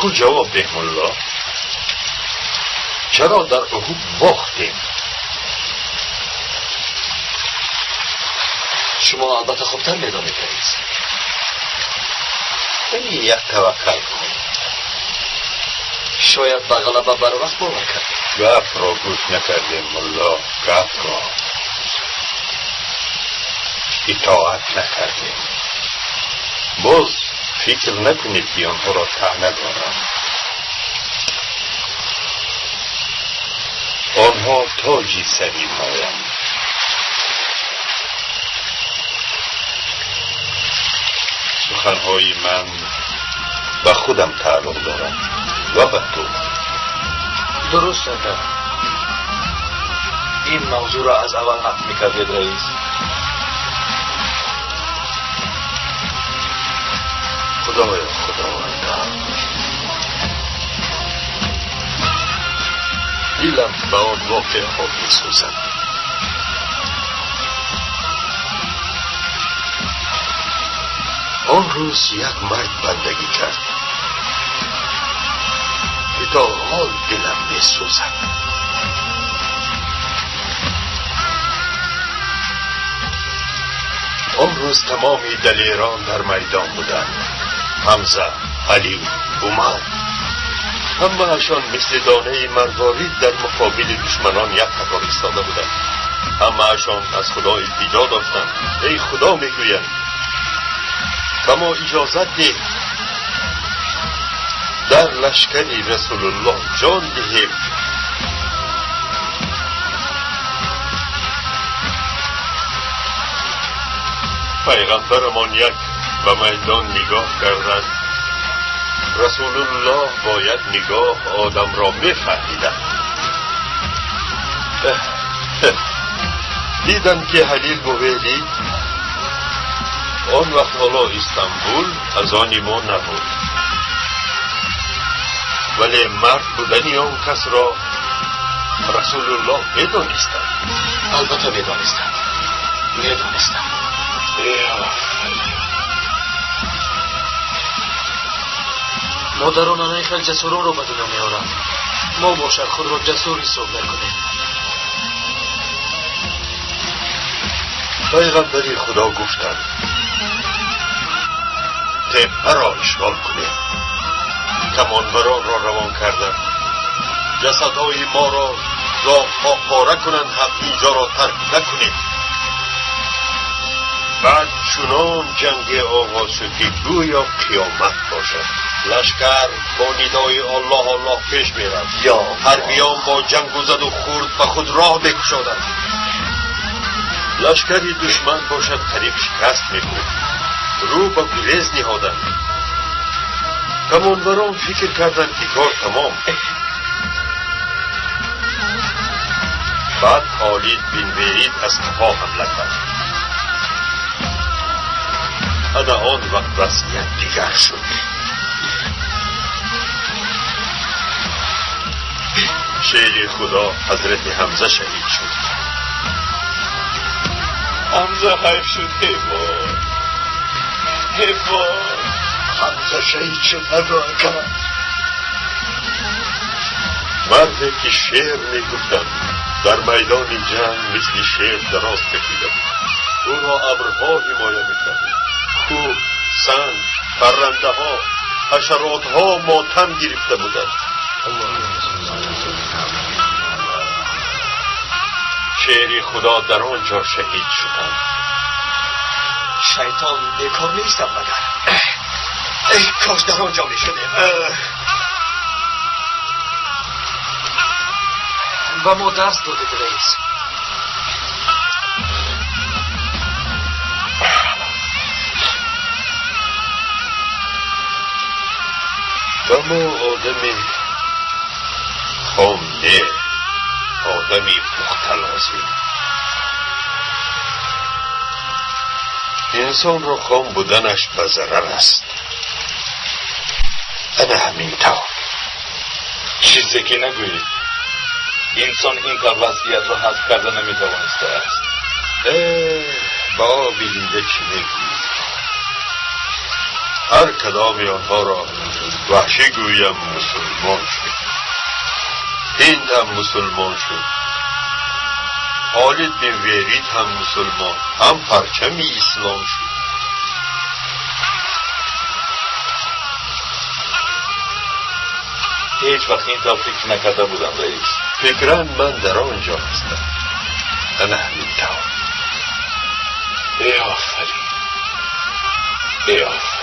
Ту ҷавоб деҳ мулло. Чаро дар Уҳуд бохтем? Шумо албатта хубтар медонед, раис. Вале як таваккал кун. Шояд ба ғалаба барвақт бовар кардем. Гапро гӯш накардем мулло, гапро. Итоат накардем. Боз фикр накунед ки онҳоро таъна дорам. Онҳо тоҷи сари моянд. Суханҳои ман ба худам тааллуқ доранд ва ба ту. Дуруст, ака. Ин мавзӯъро аз аввал ҳафт мекардед, раис. Худоё, Худованда, дилам ба он воқеаҳо месӯзад. Он рӯз як мард бандагӣ кард ки то ҳол дилам месӯзад. Он рӯз тамоми далерон дар майдон буданд. Ҳамза, Алӣ, Умар, ҳамаашон мисли донаи марворид дар муқобили душманон як қатор истода буданд. Ҳамаашон аз Худо илтиҷо доштанд. Эй Худо, мегӯянд, ба мо иҷозат деҳ дар лашкари Расулуллоҳ ҷон диҳем. Пайғамбарамон як ба майдон нигоҳ карданд. Расулуллоҳ бояд нигоҳ одамро мефаҳмиданд. Диданд ки Ҳалил Бувелид он вақт ҳоло Истанбул аз они мо набуд, вале мард будани он касро Расулуллоҳ медонистанд. Албатта медонистанд, медонистанд. Модарон анаи хел ҷасуронро ба дунё меоранд. Мо бошад худро ҷасур ҳисоб мекунем. Пайғамбари Худо гуфтанд: теппаро ишғол кунем. Камонваронро равон карданд. Ҷасадҳои моро зоғҳо пора кунанд, ҳам инҷоро тарк накунед. Баъд чунон ҷанге оғоз шуд ки гӯё қиёмат бошад. Лашкар бо нидои Аллоҳ Аллоҳ пеш меравд. Ҳарбиён бо ҷангу заду хурд ба худ роҳ мекушоданд. Лашкари душман бошад қариб шикаст мехӯрд. Рӯ ба гурез ниҳоданд. Камонварон фикр карданд ки кор тамом. Баъд Холид бин Велид аз қафо ҳамла кард. Ана он вақт вазъият дигар шуд. Шери Худо Ҳазрати Ҳамза шаҳид шуд. Ҳамза ҳайф шуд. Эй вой, эй вой, Ҳамза шаҳид шуд. Ака, марде ки шеър мегуфтанд дар майдони ҷанг мисли шер дароз кашида буд. Ӯро абрҳо ҳимоя мекарданд. Кӯҳ, санг, паррандаҳо, ҳашаротҳо мотам гирифта буданд. Шери Худо дар он ҷо шаҳид шуданд. Шайтон бекор неистад магар? Эй кош дар он ҷо мешудем. Ба мо дарс додед, раис. Ба мо одами хом не, одами пухта лозим. Инсонро хом буданаш ба зарар аст. Ана ҳамин тавр. Чизе ки нагӯед, инсон ин тавр вазъиятро ҳазф карда наметавонистааст. Ба оби дида чӣ мегӯӣ? Ҳар кадоми онҳоро Ваҳшӣ гӯям мусулмон шуд. Ҳинд ҳам мусулмон шуд. Холид бин Велид ҳам мусулмон, ҳам парчами ислом шуд. Ҳеҷ вақт ин тавр фикр накарда будам, раис. Фикран ман дар он ҷо ҳастам. Ана ҳамин тавр. Э офарин, э офарин.